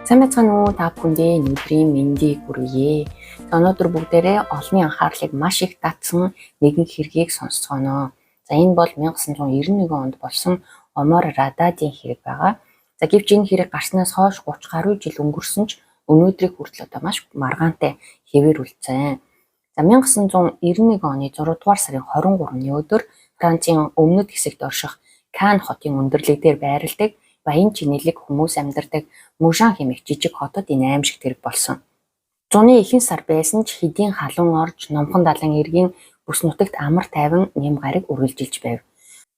Сайн байцгаана уу, та бүхэндээ өнөөдрийн мэндийг хүргье. За, өнөөдөр бүгдээрээ олонний анхаарлыг маш их татсан нэгэн хэргийг сонсцгооно. За, энэ бол 1991 онд болсон Омар Рададын хэрэг байгаа. За, гэвч энэ хэрэг гарснаас хойш 30 гаруй жил өнгөрсөн ч өнөөдрийг хүртэл одоо маш маргаантай хэвээр үлдсэн. За, 1991 оны 6 дугаар сарын 23-ны өдөр Францын өмнөд хэсэгт орших Кан хотын өндөрлөг дээр байрладаг баян чинэлэг хүмүүс амьдардаг Мужан хэмээх жижиг хотод энэ аймшигт хэрэг болсон. Зуны ихэнх сар байсан ч хэдийн халуун орж, номхон далайн эргийн бүс нутагт амар тайван нэм гариг үргэлжилж байв.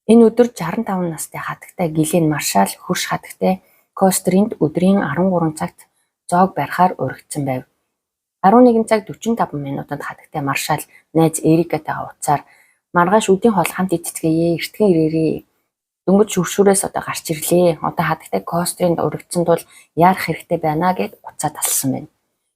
Энэ өдөр 65 настай хатагтай Гэлен Маршал хөрш хатагтай Костеринд өдрийн 13 цагт зоог барихаар уригдсан байв. 11 цаг 45 минутанд хатагтай Маршал найз Эрикатайгаа утсаар "Маргааш үдийн хоол хамт идцгээе, эртхэн ирээрэй. Дөнгөж шүршүүрээс одоо гарч ирлээ. Одоо хатагтай Костеринд уригдсан тул яарах хэрэгтэй байна" гэд утсаа тасалсан байна.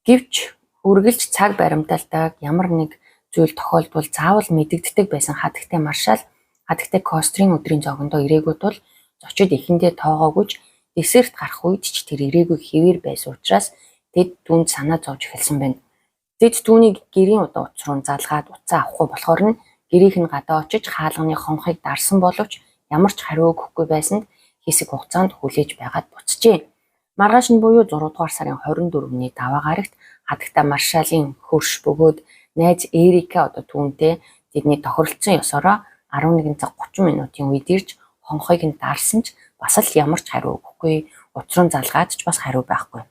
Гэвч үргэлж цаг баримталдаг, ямар нэг зүйл тохиолдвол заавал мэдэгддэг байсан хатагтай Маршал хатагтай Кострийн өдрийн зоогондоо ирээгүй тул зочид эхэндээ тоогоогүйч десерт гарах үед ч тэр ирээгүй хэвээр байсан учраас тэд түүнд санаа зовж эхэлсэн байна. Тэд түүнийг гэрийн удаа утас руу залгаад утсаа авахгүй болохоор нь гэрийнх нь гадаа очиж хаалганы хонхыг дарсан боловч ямар ч хариу өгөхгүй байсанд хэсэг хугацаанд хүлээж байгаад буцжээ. Маргааш нь буюу 6 дугаар сарын 24-ний даваа гарагт хатагтай Маршалын хөрш бөгөөд найз Эрика одоо түүнтэй тэдний тохиролцсон ёсороо 11 цаг 30 минутын үед ирж хонхыг нь дарсан ч бас л ямар ч хариу өгөхгүй, утас руу залгаад ч бас хариу байхгүй.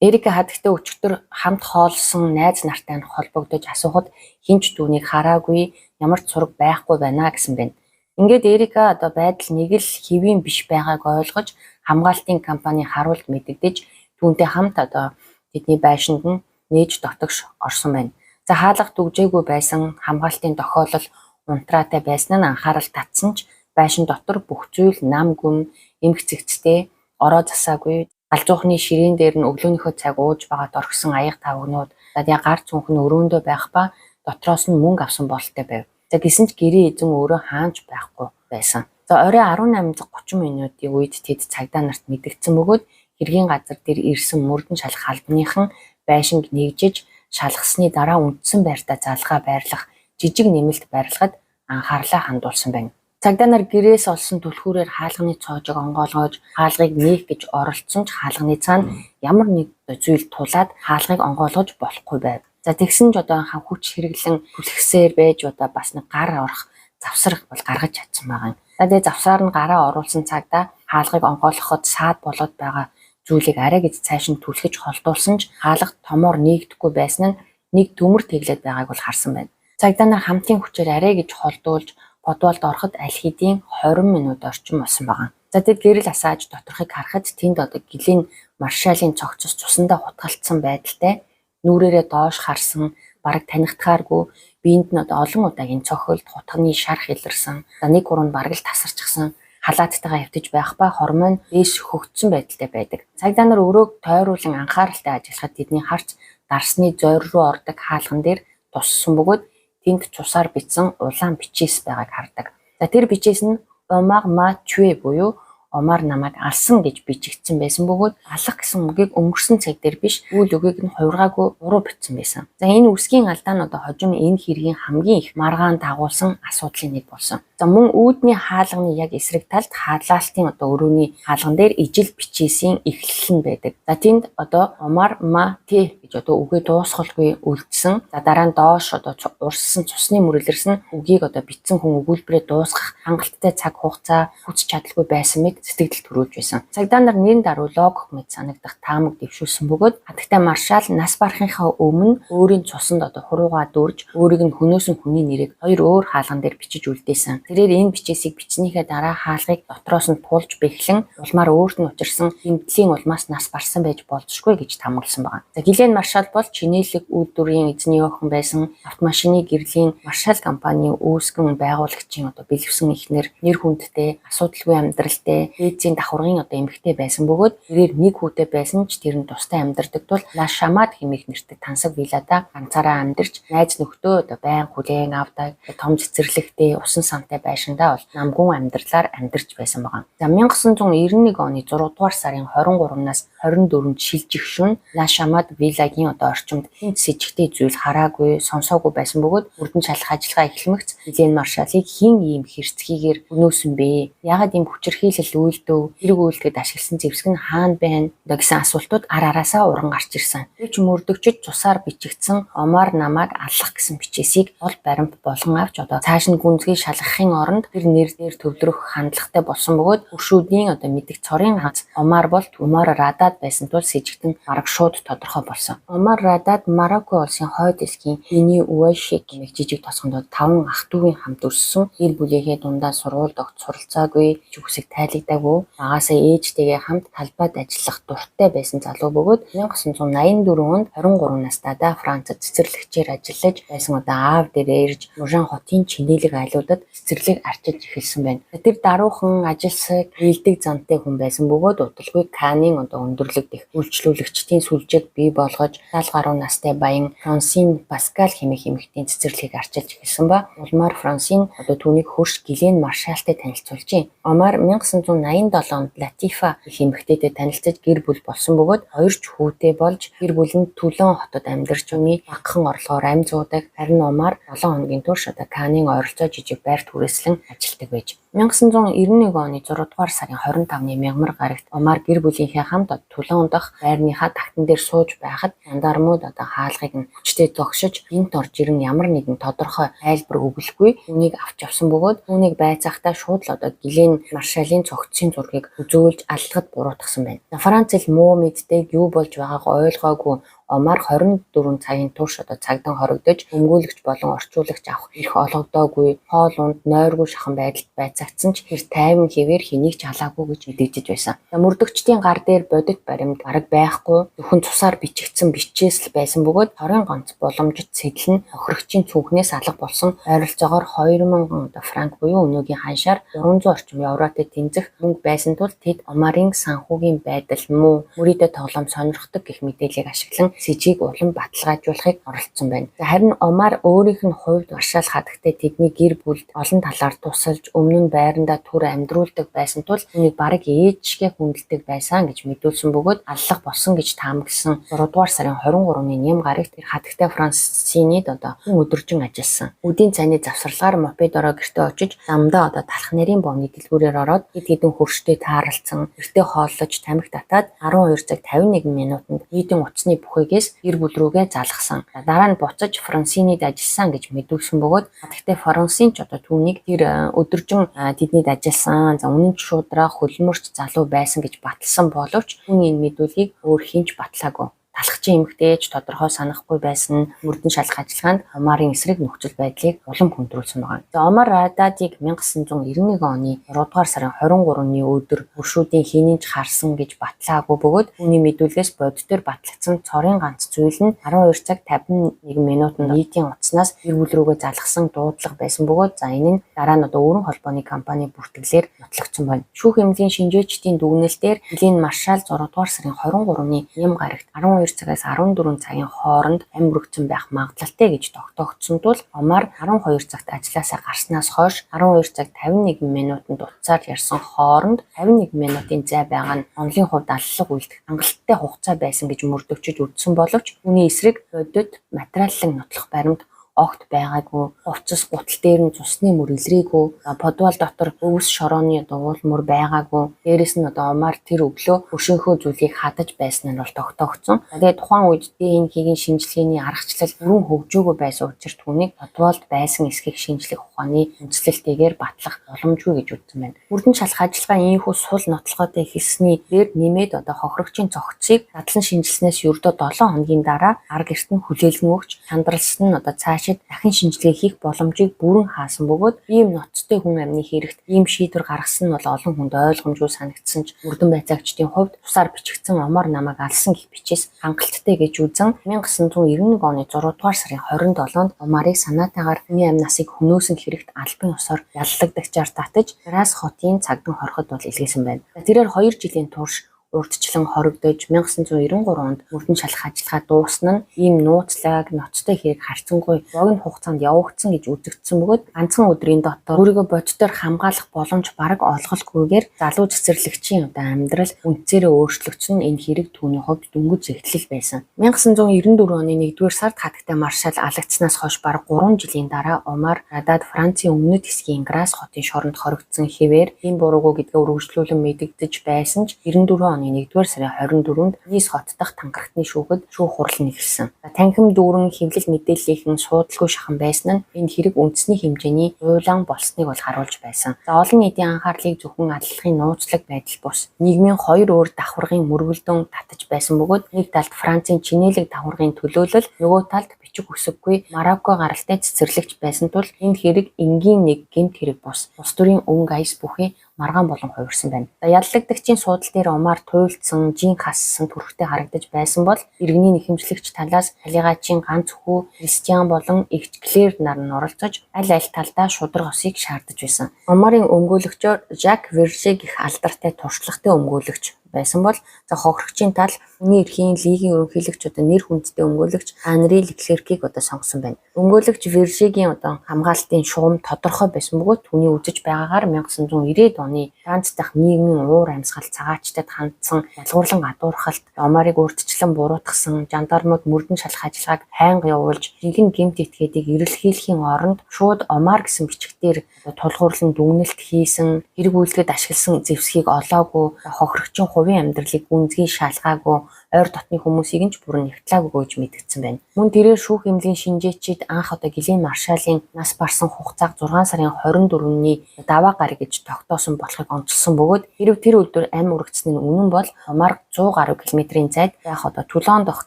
Эрика хатагтай өчигдөр хамт хооллосон найз нартай нь холбогдож асуухад хэн ч түүнийг хараагүй, ямар ч сураг байхгүй байна гэсэн байна. Ингээд Эрика одоо байдал нэг л хэвийн биш байгааг ойлгож хамгаалтын компани харуулд мэдэгдэж түүнтэй хамт одоо тэдний байшинд нь нээж дотогш орсон байна. За, хаалга түгжээгүй байсан, хамгаалтын тохиолдол унтраатай байсан нь анхаарал татсан ч байшин дотор бүх зүйл нам гүм, эмх цэгцтэй, ороо засаагүй, галзуухны ширээн дээр нь өглөөнийхөө цайг ууж байгаад орхисон аяга тавгнууд, за тэгээ гар цүнх нь өрөөндөө байх ба дотроос нь мөнгө авсан бололтой байв. За, гэсэн ч гэрийн эзэн өөрөө хаана ч байхгүй байсан. За, орой 18:30 минутын үед тэд цагдаа нарт мэдэгдсэн бөгөөд хэргийн газар дээр ирсэн мөрдөн шалах албаныхан байшинг нэгжиж шалгасны дараа үндсэн байртаа залгаа байрлах жижиг нэмэлт барилгад анхаарлаа хандуулсан байна. Цагдаа нар гэрээс олсон түлхүүрээр хаалганы цоожийг онгойлгож, хаалгыг нээх гэж оролдсон ч хаалганы цаана ямар нэг зүйл тулаад хаалгыг онгойлгож болохгүй байв. За, тэгсэн ч одоо хүч хэрэглэн түлхсээр байж одоо бас нэг гар орох завсар бол гаргаж чадсан байгаа юм. За, тэгээ завсаар нь гараа оруулсан цагдаа хаалгыг онгойлгоход саад болоод байгаа зүйлийг арай гэж цааш нь түлхэж холдуулсан ч хаалга томоор нээгдэхгүй байсан нь нэг төмөр тэглээд байгааг бол харсан байна. Цагдаа нар хамтын хүчээр арай гэж холдуулж подвалд ороход аль хэдийн 20 минут орчим болсон байгаа. За, тэд гэрэл асааж доторхыг харахад тэнд одоо Гэлен Маршалын цогцос цусандаа хутгалтсан байдалтай, нүүрээрээ доош харсан, бараг танигдахааргүй, биед нь одоо олон удаагийн цохилт, хутганы шарх илэрсэн. За, нэг хуруунд бараг л тасарчихсан, халааттайгаа хэвтэж байх ба хормой нь дээш хөгдсөн байдалтай байдаг. Цагдаа нар өрөөг тойруулан анхааралтай ажиллахад тэдний харц дарсны зойр руу ордог хаалган дээр туссан бөгөөд тэнд цусаар бичсэн улаан бичээс байгааг хардаг. За, тэр бичээс нь "Omar m'a tué" буюу "Омар намайг алсан" гэж бичигдсэн байсан бөгөөд алах гэсэн үгийг өнгөрсөн цаг дээр биш, үйл үгийг нь хувиргаагүй буруу бичсэн байсан. За, энэ үсгийн алдаа нь одоо хожим энэ хэргийн хамгийн их маргаан дагуулсан асуудлын нэг болсон. За, мөн үүдний хаалганы яг эсрэг талд хаалаалтын одоо өрөөний хаалган дээр ижил бичээсийн эхлэл нь байдаг. За, тэнд одоо "Omar m'a tué" гэж одоо үгээ дуусгалгүй үлдсэн. За, дараа нь доош одоо урссан цусны мөрлөрсөн үгийг одоо бичсэн хүн өгүүлбэрээ дуусгах хангалттай цаг хугацаа, хүч чадалгүй байсан мэт сэтгэгдэл төрүүлж байсан. Цагдаа нар нэрэн даруй логик мэт санагдах таамаг дэвшүүлсэн бөгөөд хатагтай Маршал нас барахынхаа өмнө өөрийн цусанд одоо хуруугаа дүрж өөрийг нь хөнөөсөн хүний нэрийг хоёр өөр хаалган дээр бичиж үлдээсэн. Тэрээр энэ бичээсийг бичснийхээ дараа хаалгыг дотроос нь тулж бэхлэн улмаар өөрт нь учирсан гэмтлийн улмаас нас барсан байж болзошгүй гэж таамагласан байна. За, Гэлен Маршал бол чинээлэг үйлдвэрийн эзний охин байсан, автомашины гэрлийн Маршал компанийн үүсгэн байгуулагчийн одоо бэлэвсэн эхнэр, нэр хүндтэй, асуудалгүй амьдралтай, дээдсийн давхаргын одоо эмэгтэй байсан бөгөөд тэрээр нэг хүүтэй байсан ч тэр нь тустай амьдардаг тул Ла Шамад хэмээх нэртэй тансаг вилладаа ганцаараа амьдарч найз нөхдөө одоо байн хүлээн авдаг, том цэцэрлэгтэй, усан сантай байшиндаа бол намгуун амьдралаар амьдарч байсан байгаа. За, 1991 оны 6 дугаар сарын 23-наас 24-нд шилжих шөнө Ла Шамад виллагийн одоо орчимд хэнд сэжигтэй зүйл хараагүй, сонсоогүй байсан бөгөөд мөрдөн шалах ажиллагаа эхлэмэгц Гилен Маршалыг хэн ийм хэрцгийгээр хөнөөсөн бэ? Яагаад ийм хүчирхийлэл үйлдэв? Хэрэг үйлдэхэд ашигласан зэвсэг нь хаана байна? Гэсэн асуултууд ар араасаа уран гарч ирсэн. Гэвч мөрдөгчид цусаар бичигдсэн "Омар намайг аллах" гэсэн бичээсийг ол баримт болгон авч одоо цааш нь гүнзгий шалгахын оронд тэр нэр дээр төвлөрөх хандлагатай болсон бөгөөд хөршүүдийн одоо мэдих цорын ганц Омар бол Омар Радад байсан тул сэжигтэн бараг шууд тодорхой болсон. Омар Радад Марокко улсын хойд хэсгийн Бени Уэшик гэх жижиг тосгонд 5 ах дүүгийн хамт өссөн. Гэр бүлийнхээ дундаа сургуульд огт суралцаагүй, жүгсэг тайлагдаагүй. Багасаа ээжтэйгээ хамт талбайд ажиллах дуртай байсан залуу бөгөөд 1984 онд 23 настайдаа Францад цэцэрлэгчээр ажиллаж байсан одоо аав дээрээ ирж Мужан хотын чинээлэг айлуудад цэцэрлэг арчилж эхэлсэн байна. Тэр даруухан, ажилсаг, ээлдэг зантай хүн байсан бөгөөд удалгүй Канын одоо өндөрлөг дэх үйлчлүүлэгчдийн сүлжээг бий болгож 70 гаруй настай баян Франсин Паскал хэмээх эмэгтэйн цэцэрлэгийг арчилж эхэлсэн ба улмаар Франсин одоо түүнийг хөрш Гилен Маршалтай танилцуулжээ. Омар 1987 онд Латифа гэх эмэгтэйтэй танилцаж гэр бүл болсон бөгөөд хоёр ч хүүтэй болж гэр бүл нь Түлон хотод амьдарч үүний багахан орлогоор амь зуудаг. Харин Омар 7 хоногийн турш одоо Канын ойролцоо жижиг байрт хүрээслэн ажилладаг байж. 1991 оны 6 дугаар сарын 25-ны мягмар гарагт Омар гэр бүлийнхээ хамт Түлон дахь байрныхаа тагтан дээр сууж байхад жандармууд одоо хаалгыг нь хүчтэй зогшиж гинт орж ирэн ямар нэгэн тодорхой тайлбар өгөлгүй түүнийг авч явсан бөгөөд түүнийг байцаахтаа шууд л одоо Гилен Маршалын цогцсын зургийг үзүүлж аллагад буруутгасан байна. Франц хэл муу мэддэг, юу болж байгааг ойлгоогүй Омар 24 цагийн турш одоо цагдан хорогдож, өмгөөлөгч болон орчуулагч авах эрх олгодоогүй, хоол унд нойргүй шахан байдалд байцаагдсан ч тэр тайван хэвээр хэнийг ч халаагүй гэж мэдэгдэж байсан. Мөрдөгчдийн гар дээр бодит баримт бараг байхгүй, зөвхөн цусаар бичигдсэн бичээс л байсан бөгөөд цорын ганц боломжит сэдэл нь хохирогчийн цүнхнээс алга болсон ойролцоогоор 2000 одоо франк буюу өнөөгийн ханшаар 300 орчим евротой тэнцэх мөнгө байсан тул тэд Омарын санхүүгийн байдал муу, мөрийдөө тоглоом сонирхдог гэх мэдээллийг ашиглан сэжийг улам баталгаажуулахыг оролдсон байна. Харин Омар өөрийнх нь хувьд Маршал хадагтай тэдний гэр бүлд олон талаар тусалж, өмнө нь байрандаа түр амьдруулдаг байсан тул түүнийг бараг ээж шигээ хүндэлдэг байсан гэж мэдүүлсэн бөгөөд аллах болсон гэж таамагласан 6 дугаар сарын 23-ны нэм гарагт тэр хадагтай Франсинид одоо хүн өдөржин ажилласан. Үдийн цайны завсарлагаар мопедороо гэртээ очиж замдаа одоо талх нарийн бовны дэлгүүрээр ороод хэд хэдэн хөрштэй тааралцсан, гэртээ хооллож тамхи татаад 12 цаг 51 минутанд нийтийн утасны бүхийгээс гэр бүл рүүгээ залгасан. Дараа нь буцаж Франсинид ажилласан гэж мэдүүлсэн бөгөөд хадагтай Франсин ч одоо түүнийг тэр өдөржин тэднийд ажилласан. За, үнэн ч шуудраа хөлмөрч залуу байсан гэж баталсан боловч түүний энэ мэдүүлгийг өөр хэн ч батлаагүй. Талхчин эмэгтэй ч тодорхой санахгүй байсан мөрдөн шалах ажиллагаанд Омарын эсрэг нөхцөл байдлыг улам хүндрүүлсэн байгаа. За, Омар Рададыг 1991 оны 6 дугаар сарын 23-ны өдөр хөршүүдийн хэнийг ч харсан гэж батлаагүй бөгөөд түүний мэдүүлгээс бодитоор батлагдсан цорын ганц зүйл нь 12 цаг 51 минутанд нийтийн утаснаас гэр бүл рүүгээ залгасан дуудлага байсан бөгөөд за энэ нь дараа нь одоо өрөн холбооны компани бүртгэлээр нотлогдсон байна. Шүүх эмнэлгийн шинжээчдийн дүгнэлтээр Гилен Маршал 6 дугаар сарын 23-ны нэм гарагт 12 цагаас 14 цагийн хооронд амь өргөцсөн байх магадлалтай гэж тогтоогдсон тул Омар 12 цагт ажлаасаа гарснаас хойш 12 цаг 51 минутанд утсаар ярьсан хооронд 51 минутын зай байгаа нь онолын хувьд аллах үйлдэх хангалттай хугацаа байсан гэж мөрдөгчид үзсэн боловч үүний эсрэг бодит материаллан нотлох баримт огт байгаагүй. Хувцас гутал дээр нь цусны мөр илрээгүй. Подвал дотор өвс шорооны дугуул мөр байгаагүй. Дээрэс нь одоо Омар тэр өглөө өшөөнхөө зүйлийг хадаж байсан нь бол тогтоогдсон. Тэгээд тухайн үед ДНК-ийн шинжилгээний аргачлал бүрэн хөгжөөгүй байсан учраас түүнийг подвалд байсан эсхийг шинжлэх ухааны үндэслэлтэйгээр батлах боломжгүй гэж үзсэн байна. Мөрдөн шалах ажиллагаа ийнхүү сул нотлохойтой эхэлсний дээр нэмээд одоо хохирогчийн цогцыг задлан шинжилснээс ердөө 7 хоногийн дараа ар гэрт нь хүлээлгэн өгч чандралсан нь одоо цаашид дахин шинжилгээ хийх боломжийг бүрэн хаасан бөгөөд ийм ноцтой хүн амны хэрэгт ийм шийдвэр гаргасан нь бол олон хүнд ойлгомжгүй санагдсан ч мөрдөн байцаагчдын хувьд тусаар бичигдсэн Омар намайг алсан гэх бичээс хангалттай гэж үзэн 1991 оны 6 дугаар сарын 27-нд Омарыг санаатайгаар хүний амь насыг хөнөөсөн хэрэгт албан ёсоор яллагдагчаар татаж Грас хотын цагдан хорход бол илгээсэн байна. Тэрээр 2 жилийн турш Урдчлан хоригдож 1993 онд мөрдөн шалах ажиллагаа дуусна нь ийм нууцлаг, ноцтой хэрэг харьцангуй богино хугацаанд явагдсан гэж үзэгдсэн бөгөөд ганцхан өдрийн дотор өөрийгөө бодитоор хамгаалах боломж бараг олголгүйгээр залуу цэцэрлэгчийн одоо амьдрал үндсээрээ өөрчлөгдсөн энэ хэрэг түүний хувьд дөнгөж эхлэл байсан. 1994 оны 1-р сард хатагтай маршал алагдсанаас хойш бараг 3 жилийн дараа Омар Радад Францын өмнөд хэсгийн Грас хотын шоронд хоригдсон хэвээр ийм буруугүй гэдгээ үргэлжлүүлэн мэдэгдэж байсан ч 94 оны 1-р сарын 24-нд Нис хот дахь тангарагтны шүүхэд шүүх хурал нь эхэлсэн. Танхим дүүрэн хэвлэл мэдээллийнхэн суудалгүй шахан байсан нь энэ хэрэг үндэсний хэмжээний уйлан болсныг бол харуулж байсан. За олон нийтийн анхаарлыг зөвхөн аллахын нууцлаг байдал бус нийгмийн хоёр өөр давхаргын мөргөлдөн татаж байсан бөгөөд нэг талд Францын чинээлэг давхаргын төлөөлөл, нөгөө талд бичиг үсэггүй Марокко гаралтай цэцэрлэгч байсан тул энэ хэрэг энгийн нэг гэмт хэрэг бус улс төрийн өнгө аяс бүхий маргаан болон хувирсан байна. Яллагдагчийн суудал дээр Омар туйлдсан, жин хассан төрхтэй харагдаж байсан бол иргэний нэхэмжлэгч талаас Талигачийн ганц хүү Кристиан болон эгч Клэр нар нь оролцож аль аль талдаа шударга осыг шаардаж байсан. Омарын өмгөөлөгчөөр Жак Верже гэх алдартай туршлагатай өмгөөлөгч байсан бол за хохирогчийн тал хүний эрхийн лигийн ерөнхийлөгч одоо нэр хүндтэй өмгөөлөгч Анри Леклеркийг одоо сонгосон байна. Өмгөөлөгч Вержегийн одоо хамгаалтын шугам тодорхой байсан бөгөөд түүний үзэж байгаагаар 1990-ад оны Франц дахь нийгмийн уур амьсгал цагаачтад хандсан ялгуурлан гадуурхалт, Омарыг урьдчилан буруутгасан, жандармууд мөрдөн шалах ажиллагааг хайнга явуулж, жинхэнэ гэмт этгээдийг эрэлхийлэхийн оронд шууд Омар гэсэн бичгтэр тулгуурлан дүгнэлт хийсэн, хэрэг үйлдэхэд ашигласан зэвсгийг олоогүй, хохирогчийн хувийн амьдралыг гүнзгий шалгаагүй, ойр дотны хүмүүсийг нь ч бүрэн нэгтлаагүй гэж мэдгдсэн байна. Мөн тэрээр шүүх эмнэлгийн шинжээчид анх одоо Гэлен Маршалын нас барсан хугацааг 6 сарын 24-ний даваа гараг гэж тогтоосон болохыг онцлсон бөгөөд хэрв тэр өдөр амь үргэцсэн нь үнэн бол Омар 100 гаруй километрийн зайд байх одоо Тулон дахь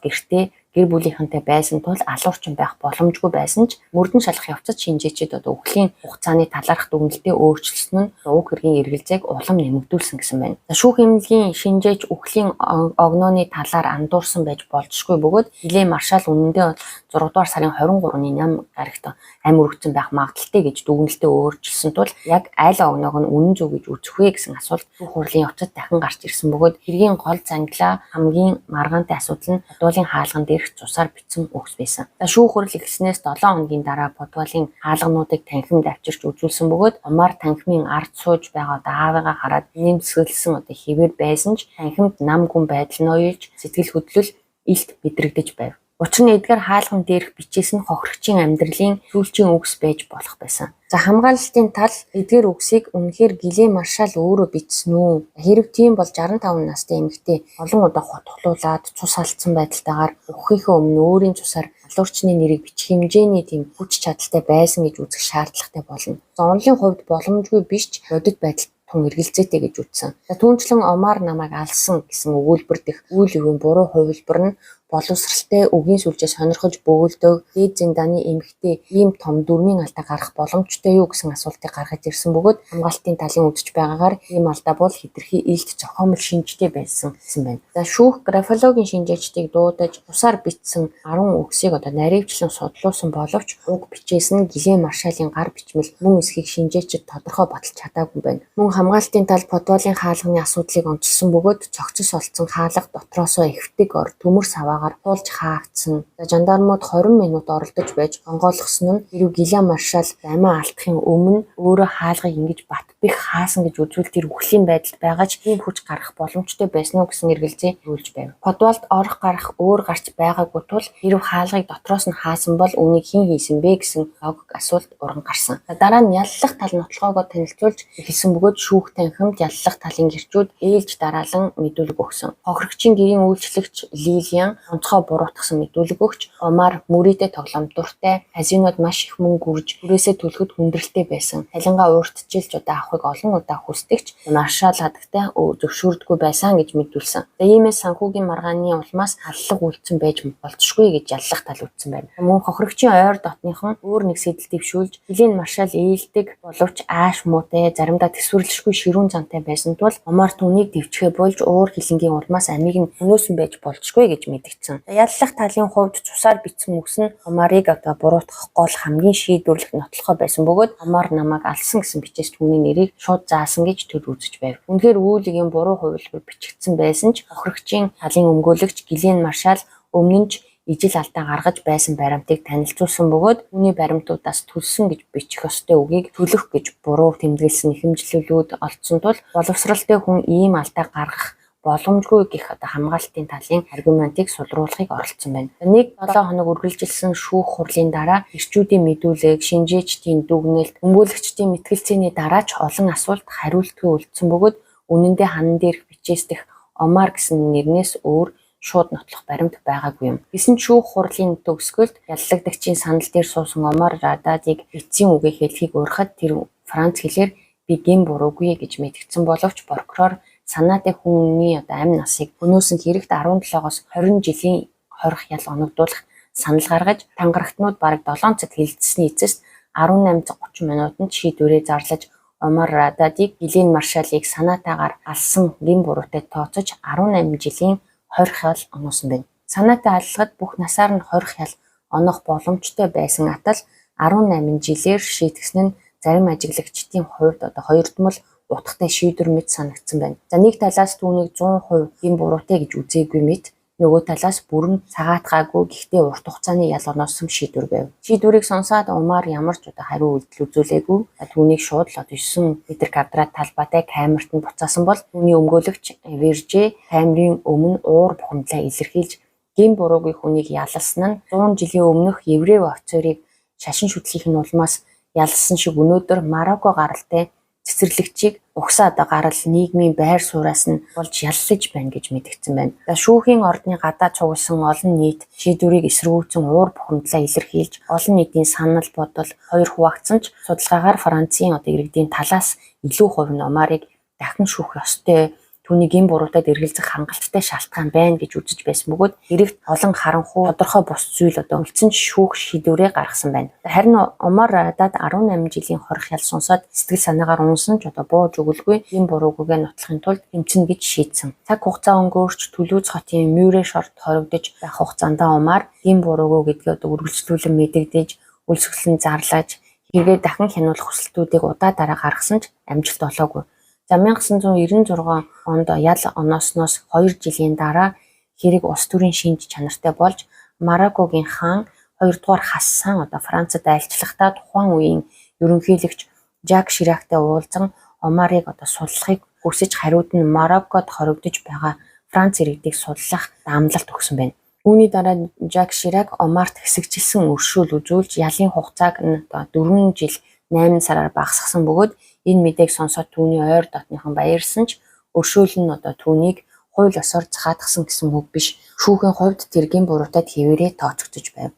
гэртээ гэр бүлийнхэнтэй байсан тул алуурчин байх боломжгүй байсан ч мөрдөн шалах явцад шинжээчид одоо үхлийн хугацааны талаарх дүгнэлтээ өөрчилсөн нь уг хэргийн эргэлзээг улам нэмэгдүүлсэн гэсэн байна. Шүүх эмнэлгийн шинжээч үхлийн огнооны талаар андуурсан байж болзошгүй бөгөөд Гэлен Маршал үнэндээ 6 дугаар сарын 23-ны нам гарагт амь үргэцэн байх магадлалтай гэж дүгнэлтээ өөрчилсөн тул яг аль огноог нь үнэн зөв гэж үзэх вэ гэсэн асуулт шүүх хурлын явцад дахин гарч ирсэн бөгөөд хэргийн гол зангилаа хамгийн маргаантай асуудал нь Подвалын хаалган дээрх цусаар бичсэн үгс байсан. За шүүх хурал эхэлснээс 7 хоногийн дараа Подвалын хаалгануудыг танхимд авчирч үзүүлсэн бөгөөд Омар танхимын ард сууж байгаа одоо аавыгаа хараад нэмсгэлсэн одоо хэвээр байсан ч танхимд нам гүн байдал ноёлж сэтгэл хөдлөл илт мэдрэгдэж байв. Учир нь эдгээр хаалган дээрх бичээс нь хохирогчийн амьдралын сүүлчийн үгс байж болох байсан. За хамгаалалтын тал эдгээр үгсийг үнэхээр Гэлен Маршал өөрөө бичсэн үү? Хэрв тийм бол 65 настай эмэгтэй олон удаа хотхлуулаад цус алдсан байдалтайгаар үхэхийнхээ өмнө өөрийн цусаар алуурчны нэрийг бичих хэмжээний тийм хүч чадалтай байсан гэж үзэх шаардлагатай болно. За онолын хувьд боломжгүй биш ч бодит байдал тун эргэлзээтэй гэж үзсэн. За түүнчлэн Омар намайг алсан гэсэн өгүүлбэр дэх үйл үгийн буруу хувилбар нь боловсралтай үгийн сүлжээ сонирхож бөглөдөг дээд зиндааны эмэгтэй ийм том дүрмийн алдаа гаргах боломжтой юу гэсэн асуултыг гаргаж ирсэн бөгөөд хамгаалтын талын үзэж байгаагаар ийм алдаа бол хэтэрхий илт зохиомол шинжтэй байсан гэсэн байна. За шүүх графологийн шинжээчдийг дуудаж тусаар бичсэн 10 үгсийг одоо наривчлан судлуулсан боловч уг бичээс нь Гэлен Маршалын гар бичмэл мөн эсхийг шинжээчид тодорхой баталж чадаагүй байна. Мөн хамгаалтын тал Подвалын хаалганы асуудлыг онцлсон бөгөөд цогцос олдсон хаалга дотроосоо эвтэг ор төмөр саваагаар туулж хаагдсан. За жандармууд 20 минут оролдож байж онгойлгосон нь хэрв Гэлен Маршал амиа алдахын өмнө өөрөө хаалгыг ингэж бат бэх хаасан гэж үзвэл тэр үхлийн байдалд байгаа ч ийм хүч гаргах боломжтой байсан уу гэсэн эргэлзээ төрүүлж байв. Подвалд орох гарах өөр гарч байгаагүй тул хэрв хаалгыг дотроос нь хаасан бол үүнийг хэн хийсэн бэ гэсэн логик асуулт уран гарсан. Дараа нь яллах тал нотлогоогоо танилцуулж эхэлсэн бөгөөд шүүх танхимд яллах талын гэрчүүд ээлж дараалан мэдүүлэг өгсөн. Хохирогчийн гэрийн үйлчлэгч Лилиан онцгой буруутгасан мэдүүлэг өгч Омар мөрийдээ тоглоом дуртай, казинод маш их мөнгө үрж түрээсээ төлөхөд хүндрэлтэй байсан. Талингаа урьдчилж удаа авахыг олон удаа хүсдэгч Маршал хадагтай зөвшөөрдөггүй байсан гэж мэдүүлсэн. За иймээс санхүүгийн маргааны улмаас аллаг үйлдсэн байж болзошгүй гэж яллах тал үтсэн байна. Мөн хохирогчийн ойр дотныхон өөр нэг сэдэл дэвшүүлж Гэлен Маршал ээлдэг боловч ааш муутай, заримдаа төсвөрлөшгүй ширүүн зантай байсан тул Омар түүнийг дэвчгээ болж уур хилэнгийн улмаас амийг нь хөнөөсөн байж болзошгүй гэж мэдгдсэн. мэдэгдсэн. Яллах талын хувьд цусаар бичсэн үгс нь Омарыг одоо буруутгах гол хамгийн шийдвэрлэх нотлохоо байсан бөгөөд Омар намайг алсан гэсэн бичээс түүний нэрийг шууд заасан гэж төр үзэж байв. Үнэхээр үүлгийн буруу хувилбар бичигдсэн байсан ч хохирогчийн талын өмгөөлөгч Гилен Маршал өмнө нь ч ижил алдаа гаргаж байсан баримтыг танилцуулсан бөгөөд түүний баримтуудаас төлсөн гэж бичих ёстой үгийг төлөх гэж буруу тэмдэглэсэн нэхэмжлэлүүд олдсон тул боловсралтай хүн ийм алдаа гаргах боломжгүй гэх одоо хамгаалтын талын аргументыг сулруулахыг оролдсон байна. Нэг 7 хоног үргэлжилсэн шүүх хурлын дараа эрчүүдийн мэдүүлэг, шинжээчдийн дүгнэлт, өмгөөлөгчдийн мэтгэлцээний дараа ч олон асуулт хариултгүй үлдсэн бөгөөд үнэндээ ханан дээрх бичээс дэх Омар гэсэн нэрнээс өөр шууд нотлох баримт байгаагүй юм. Гэсэн ч шүүх хурлын төгсгөлд яллагдагчийн санал дээр суусан Омар Рададыг эцсийн үгээ хэлхийг урихад тэр Франц хэлээр би гэм буруугүй гэж мэдгдсэн боловч прокурор санаатай хүний одоо амь насыг хөнөөсөн хэрэгт 17-оос 20 жилийн хорих ял оногдуулах санал гаргаж тангарагтнууд бараг 7 цаг хэлэлцсэний эцэст 18 цаг 30 минутанд шийдвэрээ зарлаж Омар Рададыг Гилен Маршалыг санаатаагаар алсан гэм буруутай тооцож 18 жилийн хорих ял оноосон байна. Санаатай аллагад бүх насаар нь хорих ял оноох боломжтой байсан атал 18 жилээр шийтгсэн нь зарим ажиглагчдын хувьд одоо хоёрдмол утгатай шийдвэр мэт санагдсан байна. За нэг талаас түүнийг 100% гэм буруутай гэж үзээгүй мэт нөгөө талаас бүрэн цагаатгаагүй гэхдээ урт хугацааны ял оноосон шийдвэр байв. Шийдвэрийг сонсоод Умар ямар ч одоо хариу үйлдэл үзүүлээгүй. Түүнийг шууд л одоо 9 метр квадрат талбайтай камерт нь буцаасан бол түүний өмгөөлөгч Верже камерын өмнө уур бухимдлаа илэрхийлж гэм буруугүй хүнийг ялалсан нь 100 жилийн өмнөх еврей офицерыг шашин шүтлгийн улмаас ялсан шиг өнөөдөр Марокко гаралтай цэцэрлэгчийг угсаа одоо гарал нийгмийн байр сууриас нь болж яллаж байна гэж мэдгдсэн байна. За шүүхийн ордны гадаа цугласан олон нийт шийдвэрийг эсэргүүцэн уур бухимдлаа илэрхийлж олон нийтийн санал бодол хоёр хуваагдсан ч судалгаагаар Францын одоо иргэдийн талаас илүү хувь нь Омарыг дахин шүүх ёстой, түүний гэм буруутад эргэлзэх хангалттай шалтгаан байна гэж үзэж байсан бөгөөд эрэгт олон харанхуй тодорхой бус зүйл одоо үлдсэн ч шүүх шийдвэрээ гаргасан байна. Харин Омар Радад 18 жилийн хорих ял сонсоод сэтгэл санаагаар унсан ч одоо бууж өгөлгүй гэм буруугүйгээ нотлохын тулд тэмцэнэ гэж шийдсэн. Цаг хугацаа өнгөрч Түлүүз хотын Мюре шорт хоригдож байх хугацаанд Омар гэм буруугүй гэдгээ одоо үргэлжлүүлэн мэдэгдэж өлсгөлэн зарлаж хэрэгээ дахин хянуулах хүсэлтүүдийг удаа дараа гаргасан ч амжилт олоогүй. За 1996 онд ял оноосноос 2 жилийн дараа хэрэг улс төрийн шинж чанартай болж Мароккогийн хаан 2 дугаар Хассан одоо Францад айлчлахдаа тухайн үеийн ерөнхийлөгч Жак Ширактай уулзан Омарыг одоо судлахыг хүсэж хариуд нь Мароккод хоригдож байгаа Франц иргэдийг судлах амлалт өгсөн байна. Үүний дараа Жак Ширак Омарт хэсэгчилсэн өршөөл үзүүлж ялын хугацааг нь одоо 4 жил 8 сараар багасгасан бөгөөд энэ мэдээг сонсоод түүний ойр дотныхон баярлсан ч өршөөл нь одоо түүнийг хууль ёсоор захаатгасан гэсэн үг биш. Шүүхийн хувьд тэр гэм буруутад хэвээрээ тооцогдож байв.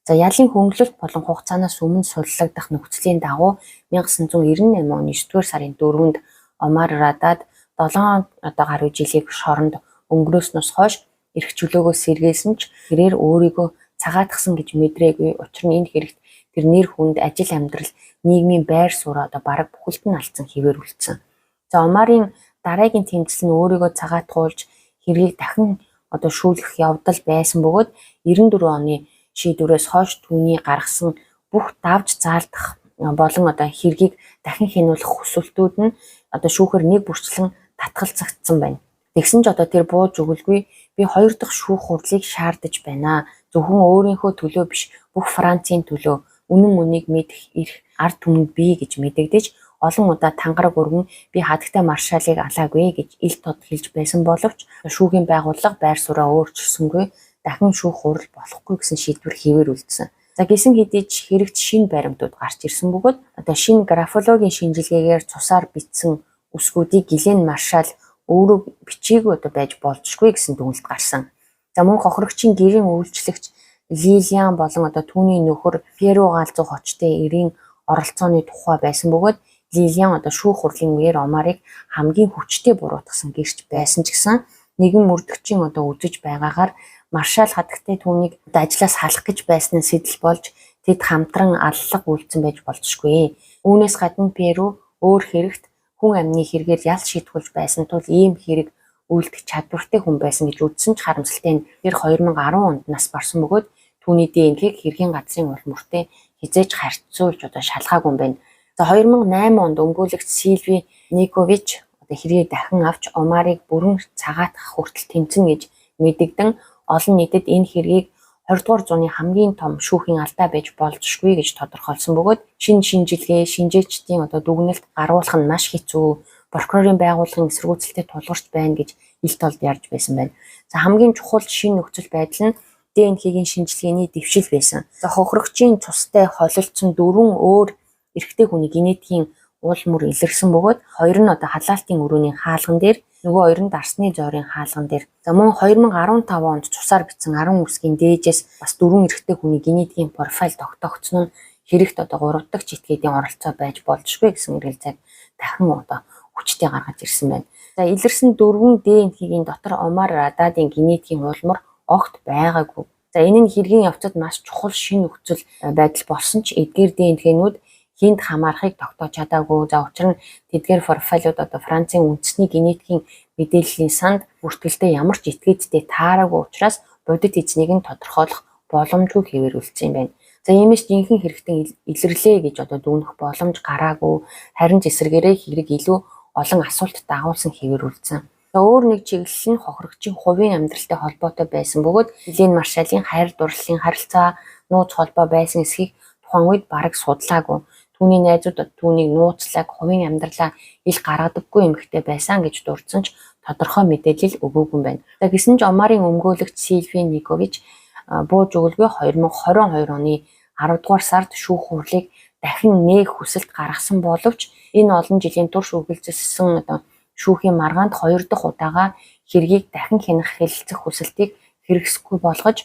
За ялын хөнгөлөлт болон хугацаанаас өмнө судлагдах нөхцөлийн дагуу 1998 оны 9-р сарын 4-нд Омар Радад 7 одоо гаруй жилийг шоронд өнгөрөөснөөс хойш эрх чөлөөгөө сэргээсэн ч тэрээр өөрийгөө цагаатгсан гэж мэдрээгүй. Учир нь энэ хэрэгт тэр нэр хүнд, ажил амьдрал, нийгмийн байр сууриа одоо бараг бүхэлд нь алдсан хэвээр үлдсэн. За Омарын дараагийн тэмцэл нь өөрийгөө цагаатгуулж хэргийг дахин одоо шүүлгэх явдал байсан бөгөөд 94 оны шийдвэрээс хойш түүний гаргасан бүх давж заалдах болон одоо хэргийг дахин хянуулах хүсэлтүүд нь одоо шүүхээр нэг бүрчлэн татгалзагдсан байна. Тэгсэн ч одоо тэр бууж өгөлгүй би хоёр дахь шүүх хурлыг шаардаж байна. Зөвхөн өөрийнхөө төлөө биш, бүх Францын төлөө үнэн мөнийг мэдэх эрх ард түмэнд бий гэж мэдэгдэж олон удаа тангараг өргөн би хадагтай маршалыг алаагүй гэж ил тод хэлж байсан боловч шүүхийн байгууллага байр сууриа өөрчилсөнгүй дахин шүүх хурал болохгүй гэсэн шийдвэр хэвээр үлдсэн. За гисэн хэдий ч хэрэгт шинэ баримтууд гарч ирсэн бөгөөд одоо шинэ графологийн шинжилгээгээр цусаар бичсэн үсгүүдийг Гилен Маршал өөрөө бичээгүй одоо байж болзошгүй гэсэн дүгнэлт гарсан. За мөн хохирогчийн гэрийн үйлчлэгч Лилиан болон одоо түүний нөхөр Перу гаалзуу хочтой эрийн оролцооны тухай байсан бөгөөд Лилиан одоо шүүх хурлын үеэр Омарыг хамгийн хүчтэй буруутгасан гэрч байсан ч гэсэн нэгэн мөрдөгчийн одоо үзэж байгаагаар маршал хадагтай түүнийг одоо ажлаас халах гэж байсан нь сэтэл болж тэд хамтран аллага үйлдсэн байж болзошгүй. Үүнээс гадна Перу өөр хэрэгт хүн амны хэрэгээр ял шийтгүүлж байсан тул ийм хэрэг үйлдэх чадвартай хүн байсан гэж үзсэн ч харамсалтай нь тэр 2010 онд нас барсан бөгөөд түүний ДНХ-г хэргийн газрын уул мөртэй хэзээ ч харьцуулж одоо шалгаагүй юм байна. За 2008 онд өмгөөлөгч Силви Никович одоо хэргийг дахин авч Омарыг бүрэн цагаатгах хүртэл тэмцэнэ гэж мэдэгдэн олон нийтэд энэ хэргийг 20 дугаар зууны хамгийн том шүүхийн алдаа байж болзошгүй гэж тодорхойлсон бөгөөд шинэ шинжилгээ, шинжээчдийн одоо дүгнэлт гаргуулах нь маш хэцүү, прокурорын байгууллагын эсэргүүцэлтэй тулгарч байна гэж ил толд ярьж байсан байна. За хамгийн чухал шинэ нөхцөл байдал нь ДНХ-ийн шинжилгээний дэвшил байсан. За хохирогчийн цустай холилдсон дөрвөн өөр эрэгтэй хүний генетикийн уул мөр илэрсэн бөгөөд хоёр нь одоо халаалтын өрөөний хаалган дээр, нөгөө хоёр нь дарсны зоорын хаалган дээр. За мөн 2015 онд цусаар бичсэн 10 үсгийн дээжээс бас дөрвөн эрэгтэй хүний генетикийн профайл тогтоогдсон нь хэрэгт одоо 3 дахь этгээдийн оролцоо байж болзошгүй гэсэн эргэлзээг дахин одоо хүчтэй гаргаж ирсэн байна. За илэрсэн дөрвөн ДНХ-ийн дотор Омар Рададын генетикийн улмөр огт байгаагүй. За энэ нь хэргийн явцад маш чухал шинэ нөхцөл байдал болсон ч эдгээр ДНХ-нүүд хэнд хамаарахыг тогтоож чадаагүй. За учир нь тэдгээр профайлууд одоо Францын үндэсний генетикийн мэдээллийн санд бүртгэлтэй ямар ч этгээдтэй таараагүй учраас бодит эзнийг нь тодорхойлох боломжгүй хэвээр үлдсэн юм байна. За иймээс жинхэнэ хэрэгтэн илэрлээ гэж одоо дүгнэх боломж гараагүй. Харин ч эсрэгээрээ хэрэг илүү олон асуулт дагуулсан хэвээр үлдсэн. За өөр нэг чиглэл нь хохирогчийн хувийн амьдралтай холбоотой байсан бөгөөд Хелен Маршалын хайр дурлалын харилцаа, нууц холбоо байсан эсхийг тухайн үед бараг судлаагүй. Түүний найзууд түүнийг нууцлаг, хувийн амьдралаа ил гаргадаггүй эмэгтэй байсан гэж дурдсан ч тодорхой мэдээлэл өгөөгүй юм байна. За гэсэн ч Омарын өмгөөлөгч Силви Никович бууж өгөлгүй 2022 оны 10 дугаар сард шүүх хурлыг дахин нээх хүсэлт гаргасан боловч энэ олон жилийн турш үргэлжилсэн одоо шүүхийн маргаанд хоёр дахь удаага хэргийг дахин хянах хэлэлцэх хүсэлтийг хэрэгсэхгүй болгож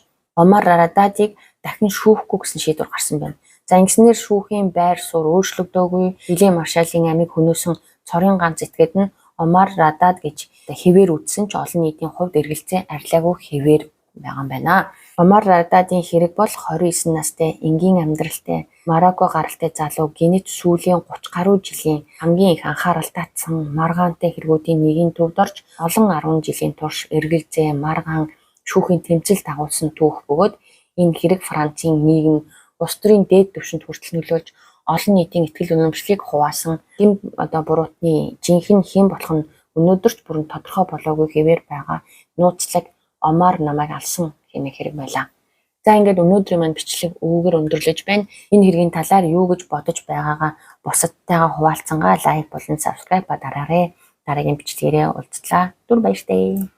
Омар Рададыг дахин шүүхгүй гэсэн шийдвэр гарсан байна. За ингэснээр шүүхийн байр суурь өөрчлөгдөөгүй. Хелен Маршалын амийг хөнөөсөн цорын ганц этгээд нь Омар Радад гэж хэвээр үзсэн ч олон нийтийн хувьд эргэлзээ арилаагүй хэвээр байгаа юм байна. Омар Рададын хэрэг бол 29 настай энгийн амьдралтай Марокко гаралтай залуу гэнэт сүүлийн 30 гаруй жилийн хамгийн их анхаарал татсан маргаантай хэрэгүүдийн нэгin төвд орж олон 10 жилийн турш эргэлзээ, маргаан, шүүхийн тэмцэл дагуулсан түүх бөгөөд энэ хэрэг Францын нийгэм улс төрийн дээд түвшинд хүртэл нөлөөлж олон нийтийн итгэл үнэмшлийг хуваасан гэм одоо буруутны жинхэнэ хэн болох нь өнөөдөр ч бүрэн тодорхой болоогүй хэвээр байгаа нууцлаг Омар намайг алсан хэмээх хэрэг байлаа. За ингээд өнөөдрийн маань бичлэг үүгээр өндөрлөж байна. Энэ хэргийн талаар юу гэж бодож байгаагаа бусадтайгаа хуваалцсангаа like болон subscribe дараарай. Дараагийн бичлэгээрээ уулзлаа. Түр баяртай.